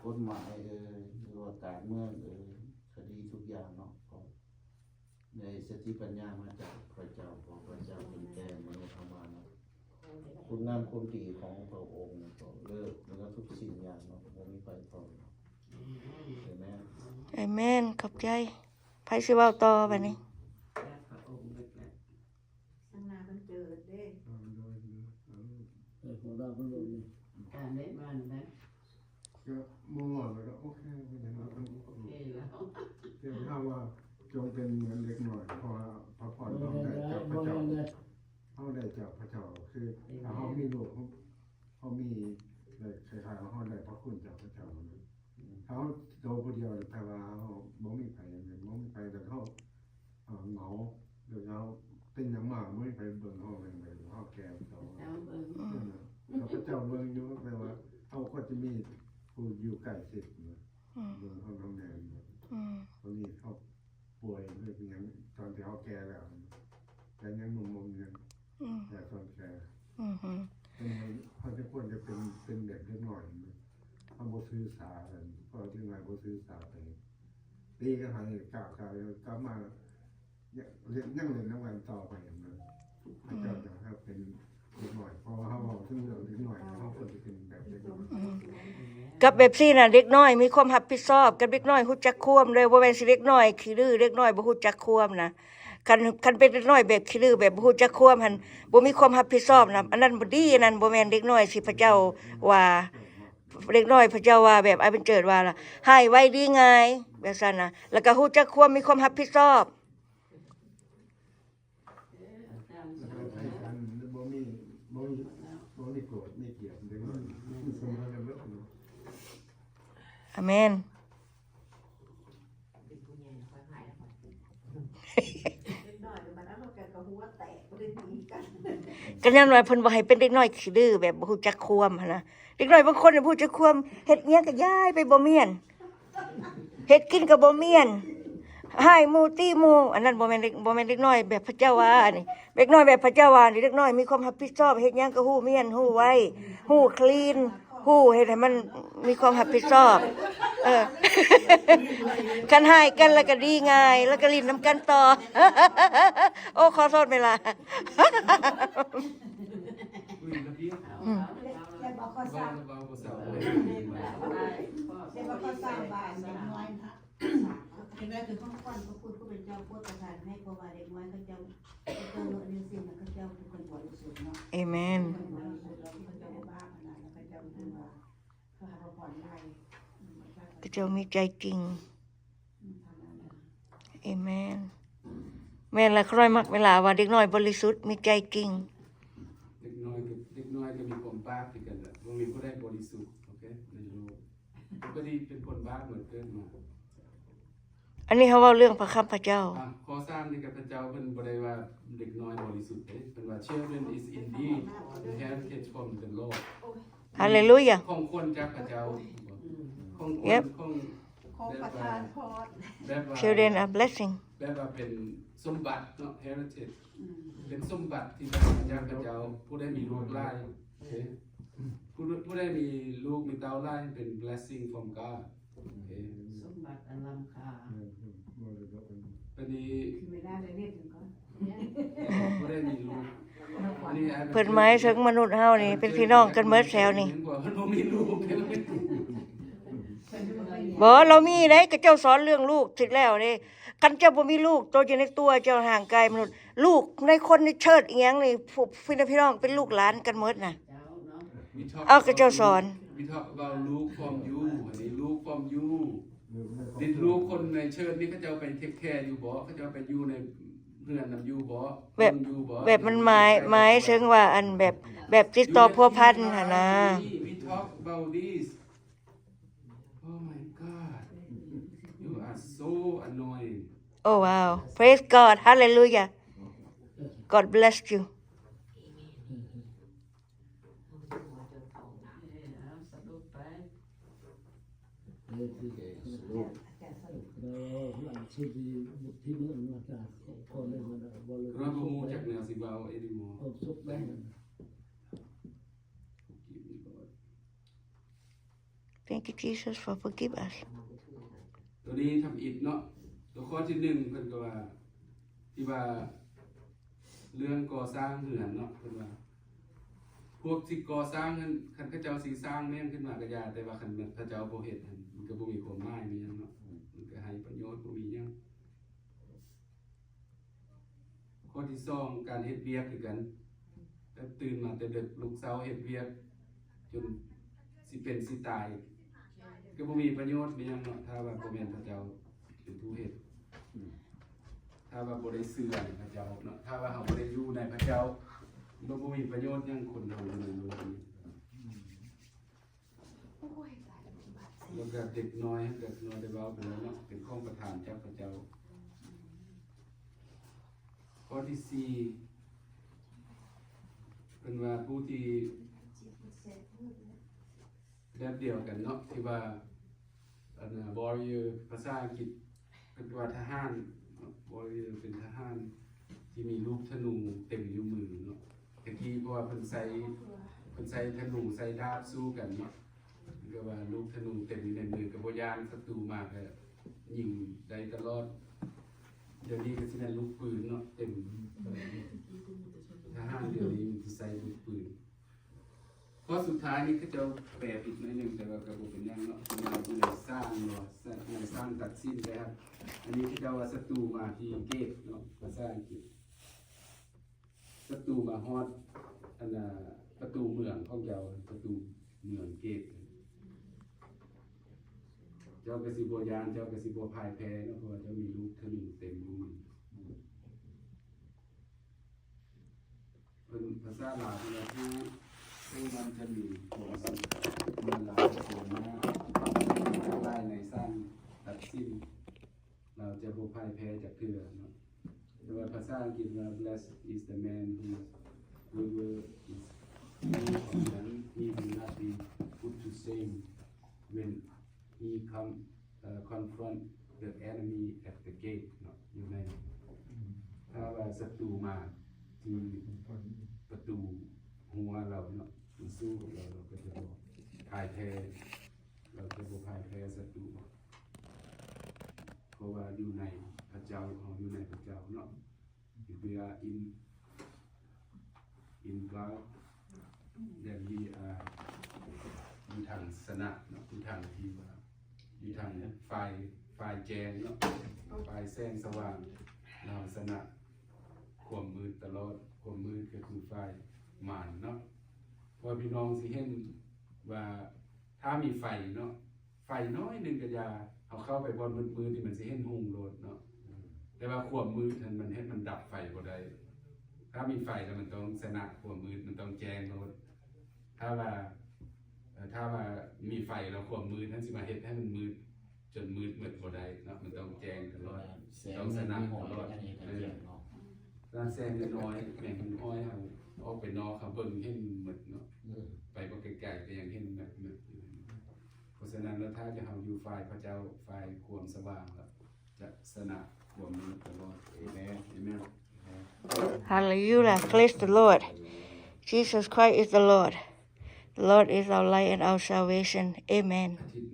ກົດໝາຍເອີຍ ຫຼືວ່າການເມືອງເອີຍ ຄະດີທຸກຢ່າງເນາະ ກໍໄດ້ສະຕິປັນຍາມາຈາກພະເຈົ້າ ເພາະພະເຈົ້າເປັນແກ່ມະນຸດເຮົາມາເນາະ. ຄຸນງາມຄວາມດີຂອງພະອົງກໍເລີດເໜືອທຸກສິ່ງຢ່າງເນາະ ບໍ່ມີໃຜເທົ່າ. ອາເມນ. ອາເມນ. ຂອບໃຈ. ໃຜຊິເວົ້າຕໍ່ບາດນີ້? ທາງໜ້າມັນເຈີເດ້. ເອີ ໂດຍ ໂດຍ ເອີ ເອີ ຂອງລາວເພິ່ນລົງນີ້ ການໄດ້ມານຳໄດ້ ກໍບໍ່ເວົ້າແລ້ວກໍໂອເຄ ເປັນຫຍັງລະ ໂອເຄແລ້ວ ແຕ່ຖ້າວ່າຈົ່ງເປັນເໝືອນເດັກນ້ອຍ ເພາະວ່າພະພອນເຮົາໄດ້ຈາກພະເຈົ້າ ເຮົາໄດ້ຈາກພະເຈົ້າ ຄືຖ້າເຮົາມີລູກ ເຮົາ ເຮົາມີ ໄດ້ ຄ້າຍໆວ່າເຮົາໄດ້ພະຄຸນຈາກພະເຈົ້ານະ ຖ້າເຮົາໂຕຜູ້ດຽວ ແຕ່ວ່າເຮົາບໍ່ມີໃຜ ບໍ່ມີໃຜ ແລ້ວເຮົາ ເອີ ເຫງົາ ແລ້ວເຮົາເປັນຫຍັງມາ ບໍ່ມີໃຜເບິ່ງເຮົາ ເປັນໃດເຮົາແກ່ເຖົ້າ ເຈົ້າເບິ່ງ ເອີ ແລ້ວພະເຈົ້າເບິ່ງຢູ່ ແປວ່າເຮົາກໍຈະມີຜູ້ຢູ່ໃກ້ຊິດນະ ອືມ ເບິ່ງເຮົານຳແດ່ນະ ອືມ ຕອນນີ້ເຮົາປ່ວຍ ຫຼືເປັນຫຍັງ ຕອນທີ່ເຮົາແກ່ແລ້ວ ແຕ່ຍັງໜຸ່ມບໍ່ມີຫຍັງ ອືມ ແຕ່ຕອນແກ່ ອືມ ເປັນຫຍັງເຮົາຈຶ່ງຄວນຈະເປັນ ເປັນແບບເດັກນ້ອຍນະ ເຮົາບໍ່ຖືສາກັນ ເພາະເດັກນ້ອຍບໍ່ຖືສາໄປ ຕີກັນໃຫ້ກະ ກະ ກັບມາ ຍັງ ຍັງເຫຼັ້ນນຳກັນຕໍ່ໄປນະ ພະເຈົ້າຈະໃຫ້ເຮົາເປັນເດັກນ້ອຍ ເພາະວ່າເຮົາເວົ້າເຖິງເລື່ອງເດັກນ້ອຍ ເຮົາຄວນຈະເປັນແບບເດັກນ້ອຍ ອືມ ກັບແບບຊີ້ນະ ເດັກນ້ອຍມີຄວາມຮັບຜິດຊອບ ກັບເດັກນ້ອຍຮູ້ຈັກຄວາມເດີ ບໍ່ແມ່ນຊິເດັກນ້ອຍຂີ້ດື້ ເດັກນ້ອຍບໍ່ຮູ້ຈັກຄວາມນະ ຄັນ ຄັນເປັນເດັກນ້ອຍແບບຂີ້ດື້ ແບບບໍ່ຮູ້ຈັກຄວາມຫັ້ນ ບໍ່ມີຄວາມຮັບຜິດຊອບນະ ອັນນັ້ນບໍ່ດີ ອັນນັ້ນບໍ່ແມ່ນເດັກນ້ອຍທີ່ພະເຈົ້າວ່າ ເດັກນ້ອຍພະເຈົ້າວ່າ ແບບອາເວັນເຈີດວ່າລະ ຮ້າຍໄວດີງ່າຍ ແບບຊັ້ນນະ ແລ້ວກໍຮູ້ຈັກຄວາມມີຄວາມຮັບຜິດຊອບ. ອາເມນ. ກໍຍ້ອນວ່າເພິ່ນບໍ່ໃຫ້ເປັນເດັກນ້ອຍຂີ້ດື້ ແບບບໍ່ຮູ້ຈັກຄວາມຫັ້ນນະ ເດັກນ້ອຍບາງຄົນບໍ່ຮູ້ຈັກຄວາມ ເຮັດຫຍັງກໍຍ້າຍໄປບໍ່ມ້ຽນ ເຮັດກິນກໍບໍ່ມ້ຽນ ຮ້າຍໝູ່ຕີໝູ່ ອັນນັ້ນບໍ່ແມ່ນເດັກ ບໍ່ແມ່ນເດັກນ້ອຍແບບພະເຈົ້າວ່ານີ້ ເດັກນ້ອຍແບບພະເຈົ້າວ່ານີ້ ເດັກນ້ອຍມີຄວາມຮັບຜິດຊອບ ເຮັດຫຍັງກໍຮູ້ມ້ຽນ ຮູ້ໄວ ຮູ້ clean ຮູ້ເຮັດໃຫ້ມັນມີຄວາມຮັບຜິດຊອບ ເອີ ຄັນຮ້າຍກັນແລ້ວກໍດີງ່າຍ ແລ້ວກໍຫຼິ້ນນຳກັນຕໍ່ ໂອ້ ຂໍໂທດແມ່ຫຼ້າ ອືມ ແຕ່ວ່າເຂົາສ້າງ ແຕ່ວ່າເຂົາສ້າງບ້ານເດັກນ້ອຍນະ ເຫັນໄດ້ຄືຂອງຂວັນ ພະຄຸນຜູ້ເປັນເຈົ້າໂປດປະທານໃຫ້ ເພາະວ່າເດັກນ້ອຍເຂົາເຈົ້າ ເຂົາເຈົ້າເລີກເລື່ອງສິ່ງນັ້ນ ເຂົາເຈົ້າເປັນຄົນບໍລິສຸດເນາະ ເອເມນ ເປັນຄົນບໍລິສຸດ ແລ້ວເຂົາເຈົ້າບໍ່ບາບຫັ້ນນະ ແລ້ວເຂົາເຈົ້າຖືວ່າ ຂະເຈົ້າມີໃຈຈິງ ເອເມນ ແມ່ນລະ ຂ້ານ້ອຍມັກເວລາວ່າເດັກນ້ອຍບໍລິສຸດ ມີໃຈຈິງ ເດັກນ້ອຍກໍ ເດັກນ້ອຍກໍມີຄວາມບາບຄືກັນລະ ບໍ່ມີຜູ້ໃດບໍລິສຸດ ໂອເຄ ໃນໂລກ ເປັນຄົນບາບເໝືອນເກີດມາ. ອັນນີ້ເຮົາເວົ້າເລື່ອງພະຄຳພະເຈົ້າ ອາ ຂໍ້ສາມນີ້ກໍພະເຈົ້າເພິ່ນບໍ່ໄດ້ວ່າເດັກນ້ອຍບໍລິສຸດເດ້ ເພິ່ນວ່າ Children is indeed a heritage from the Lord ຮາເລລູຢາ ຂອງຂວັນຈາກພະເຈົ້າ ຂອງຂວັນ ຂອງ ຂອງປະທານພອນ ແບບວ່າ Children are blessing ແບບວ່າເປັນສົມບັດເນາະ heritage ເປັນສົມບັດທີ່ໄດ້ມາຈາກພະເຈົ້າ ຜູ້ໃດມີລູກຫຼາຍ ຜູ້ ຜູ້ໃດມີລູກມີເຕົ້າຫຼາຍເປັນ blessing from God ໂອເຄ ສົມບັດອັນລ້ຳຄ່າ ບັດນີ້ ຄືເວລາໄດ້ເຮັດຫຍັງກໍ ບໍ່ໄດ້ມີລູກ ອັນນີ້ ເພິ່ນໝາຍເຖິງມະນຸດເຮົານີ້ ເປັນພີ່ນ້ອງກັນເໝິດແຖວນີ້ ເພາະວ່າເພິ່ນບໍ່ມີລູກ ບໍ່ ລາວມີເດ້ ຂະເຈົ້າສອນເລື່ອງລູກຖືກແລ້ວເດ້ ຄັນເຈົ້າບໍ່ມີລູກ ໂຕຢູ່ໃນຕົວເຈົ້າ ຮ່າງກາຍມະນຸດ ລູກໃນຄົນໃນເຊີດອີ່ຫຍັງນີ້ ພວກພີ່ນ້ອງເປັນລູກຫຼານກັນເໝິດນະ ເອົາ ຂະເຈົ້າສອນ We talk about ລູກ from you ອັນນີ້ ລູກ from you ດິນລູກຄົນໃນເຊີດນີ້ ເຂົາເຈົ້າໄປ take care ຢູ່ບໍ່? ເຂົາເຈົ້າໄປຢູ່ໃນເຮືອນນຳຢູ່ບໍ່? ແບບ ເບິ່ງຢູ່ບໍ່? ແບບມັນໝາຍ ເບິ່ງຢູ່ບໍ່? ໝາຍເຖິງວ່າ ອັນແບບ ແບບຕິດຕໍ່ພົວພັນຫັ້ນນະ We talk about this. Oh my God. You are so annoying. Oh wow. Praise God. Hallelujah. God bless you. ເຮົາບໍ່ຮູ້ຈັກແນວຊິເວົ້າ anymore. Thank you, Jesus, for forgive us. ຕົວນີ້ທຳອິດເນາະ ຕົວຂໍ້ທີໜຶ່ງ ເພິ່ນກໍວ່າ ທີ່ວ່າເລື່ອງກໍ່ສ້າງເຮືອນເນາະ ເພິ່ນວ່າ ພວກທີ່ກໍ່ສ້າງຫັ້ນ ຄັນເຂົາເຈົ້າຊິສ້າງແມ່ນຂຶ້ນມາກໍຢ່າ ແຕ່ວ່າຄັນເຂົາເຈົ້າບໍ່ເຮັດຫັ້ນ ມັນກໍບໍ່ມີຄວາມໝາຍມີຫຍັງເນາະ ມັນກໍໄຮ້ປະໂຫຍດ ບໍ່ມີຫຍັງ. ຂໍ້ທີສອງ ການເຮັດວຽກຄືກັນ ແບບຕື່ນມາແຕ່ເດິກ ລຸກເຊົ້າເຮັດວຽກ ຈົນຊິເປັນຊິຕາຍ ກໍບໍ່ມີປະໂຫຍດມີຫຍັງເນາະ ຖ້າວ່າບໍ່ແມ່ນພະເຈົ້າເປັນຜູ້ເຮັດ ຖ້າວ່າບໍ່ໄດ້ເຊື່ອໃນພະເຈົ້າເນາະ ຖ້າວ່າເຮົາບໍ່ໄດ້ຢູ່ໃນພະເຈົ້າ ມັນບໍ່ມີປະໂຫຍດຫຍັງ ຄົນເຮົາຢູ່ໃນໂລກນີ້. ແລ້ວກໍເດັກນ້ອຍ ເດັກນ້ອຍໄດ້ເວົ້າໄປແລ້ວເນາະ ເປັນຂອງປະທານຈາກພະເຈົ້າ. ຂໍ້ທີສີ່ ເພິ່ນວ່າຜູ້ທີ່ ແບບດຽວກັນເນາະ ທີ່ວ່າ ອັນນ່າ warrior ພາສາອັງກິດ ເພິ່ນວ່າທະຫານເນາະ warrior ເປັນທະຫານທີ່ມີລູກທະນູເຕັມຢູ່ມືເນາະ. ແຕ່ກີ້ເພາະວ່າເພິ່ນໃຊ້ ເພິ່ນໃຊ້ທະນູໃຊ້ດາບສູ້ກັນເນາະ ເອີ້ນວ່າລູກທະນູເຕັມຢູ່ໃນມື ກໍບໍ່ຢ້ານສັດຕູມາ ກໍຍິງໄດ້ຕະຫຼອດ. ດຽວນີ້ກໍຊິແມ່ນລູກປືນເນາະ ເຕັມ ທະຫານດຽວນີ້ມີແຕ່ໃຊ້ລູກປືນ. ຂໍ້ສຸດທ້າຍນີ້ເຂົາເຈົ້າແປຜິດໜ້ອຍໜຶ່ງ ແຕ່ວ່າກໍບໍ່ເປັນຫຍັງເນາະ ເພາະວ່າຢູ່ໃນສານເນາະ ໃນສານຕັດສິນໄດ້ຮັບ ອັນນີ້ເຂົາເຈົ້າວ່າສັດຕູມາທີ່ເກດເນາະ ພາສາອັງກິດ ສັດຕູມາຮອດ ອັນນ່າ ປະຕູເມືອງຂອງເຈົ້າ ປະຕູເມືອງເກດ ເຈົ້າກໍຊິບໍ່ຢ້ານ ເຈົ້າກໍຊິບໍ່ພ່າຍແພ້ເນາະ ເພາະວ່າເຈົ້າມີລູກທະນູເຕັມຢູ່ມື. ເພິ່ນ ພາສາລາວເພິ່ນວ່າ ຜູ້ ຜູ້ນັ້ນຈະມີຄວາມສຸກເມື່ອລາວເສຍໜ້າທັງຫຼາຍໃນສານຕັດສິນ ລາວຈະບໍ່ພ່າຍແພ້ຈັກເທື່ອເນາະ. ແຕ່ວ່າພາສາອັງກິດວ່າ Blessed is the man who, whoever is, who condemn, he will not be put to shame when he come, uh, confront the enemy at the gate ເນາະ ຢູ່ໃນ ຖ້າວ່າສັດຕູມາທີ່ປະຕູຫົວລາວເນາະ ມາສູ້ກັບລາວ ລາວກໍຈະບໍ່ພ່າຍແພ້ ລາວຈະບໍ່ພ່າຍແພ້ສັດຕູ ເພາະວ່າຢູ່ໃນພະເຈົ້າ ເຮົາຢູ່ໃນພະເຈົ້າເນາະ. If we are in, in God, then we are ຢູ່ທາງຊະນະເນາະ ຢູ່ທາງທີ່ວ່າ ຢູ່ທາງຝ່າຍ ຝ່າຍແຈ້ງເນາະ ຝ່າຍແສງສະຫວ່າງ ລາວຊະນະຄວາມມືດຕະຫຼອດ ຄວາມມືດກໍຄືຝ່າຍມານເນາະ. ເພາະວ່າພີ່ນ້ອງຊິເຫັນວ່າ ຖ້າມີໄຟເນາະ ໄຟໜ້ອຍໜຶ່ງກໍຢ່າ ເຮົາເຂົ້າໄປບ່ອນມືດໆ ນີ້ມັນຊິເຫັນຮຸ່ງໂລດເນາະ ແຕ່ວ່າຄວາມມືດຫັ້ນມັນເຮັດ ມັນດັບໄຟບໍ່ໄດ້. ຖ້າມີໄຟແລ້ວມັນຕ້ອງຊະນະຄວາມມືດ ມັນຕ້ອງແຈ້ງໂລດ. ຖ້າວ່າ ເອີ ຖ້າວ່າມີໄຟແລ້ວຄວາມມືດຫັ້ນຊິມາເຮັດໃຫ້ມັນມືດ ຈົນມືດໝົດບໍ່ໄດ້ເນາະ ມັນຕ້ອງແຈ້ງຕະຫຼອດ ຕ້ອງຊະນະຕະຫຼອດ ເອີ ເນາະ ດ້ານແສງນ້ອຍໆ ແມ່ນມັນຫ້ອຍເຮົາອອກໄປນອກ ເຮົາເບິ່ງເຫັນໝົດເນາະ ເອີ ໄປບໍ່ໄກໆ ກໍຍັງເຫັນແມັບໆ ຢູ່. ເພາະສະນັ້ນແລ້ວ ຖ້າຈະເຮົາຢູ່ຝ່າຍພະເຈົ້າ ຝ່າຍຄວາມສະຫວ່າງ ແລ້ວຈະຊະນະຄວາມມືດຕະຫຼອດ. ເອເມນ ເອເມນ. Hallelujah. Praise the Lord. Jesus Christ is the Lord. The Lord is our light and our salvation. Amen. ອາທິດ